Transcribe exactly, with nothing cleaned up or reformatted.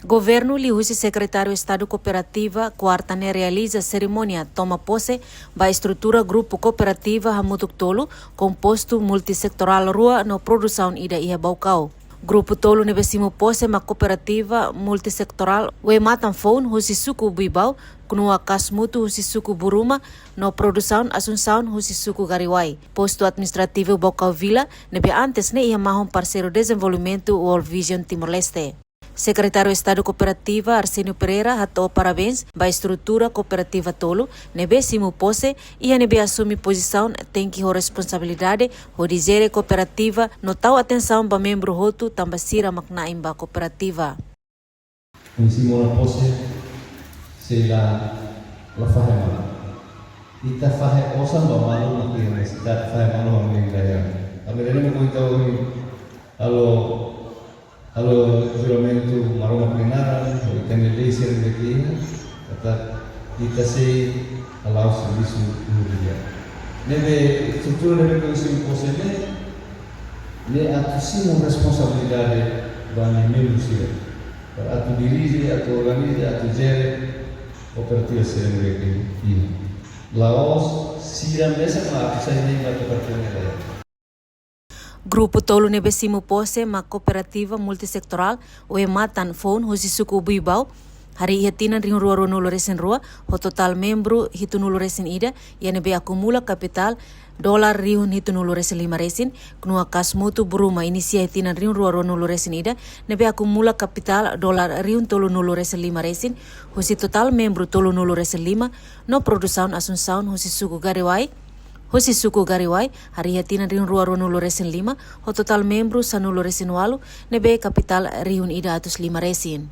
Governu liuhusi Sekretáriu Estadu Kooperativa, kuarta ne'e realiza serimónia toma pose ba estrutura grupu kooperativa hamutuk tolu, kompostu multisetorál rua no produsaun ida iha Baucau. Grupu tolu ne'ebé simu pose mak kooperativa multisetorál Wematan Foun husi suku Buibau, Knua Kasmutu husi suku Buruma, no Produsaun Asunsaun husi suku Gariwai. Postu administrativu Baucau Vila ne'ebé antes ne'e iha mahon parseiru dezenvolvimentu World Vision Timor-Leste. Sekretáriu Estadu Kooperativa Arsenio Pereira hato'o parabéns ba estrutura kooperativa tolu ne'ebé simu pose, iha ne'ebé asume pozisaun tenke ho responsabilidade hodi jere kooperativa no tau atensaun ba membru hotu tanba sira mak na'in ba kooperativa. Ohin simu ona pose, sei la, la fahe malu. Ita fahe osan ba malu mak iha nesesidade, fahe malu mak iha nesesidade. Ami rene mo ita ohin halo, halo juramentu Maromak nia naran, ho ita-nia lei sira ne'ebé iha, katak ita sei hala'o servisu dulu dia. Ne'ebé estrutura ne'ebé ohin simu pose ne'e, ne'e atu simu responsabilidade ba nia membru sira. Para atu dirije, atu organiza, atu jere kooperativa sira ne'ebé iha. La'ós sira mesak mak atu sai membru kooperativa ne'e. Grupu tolu ne'ebé simu pose mak kooperativa multisetorál Wematan Foun husi suku Buibau, harii iha tinan rihun rua ruanulu resin rua, ho totál membru hitunulu resin ida, iha ne'ebé akumula kapitál dolar rihun hitunulu resin lima resin, Knua Kasmutu Buruma inisia iha tinan rihun rua ruanulu resin ida, ne'ebé akumula kapitál dolar rihun tolunulu resin lima resin, husi totál membru tolunulu resin lima, no Produsaun Asunsaun husi suku Gariwai, husi suku Gariwai, harii iha tinan rihun rua ruanulu resin lima, ho totál membru sanulu resin ualu, ne'ebé kapitál rihun ida atus lima resin.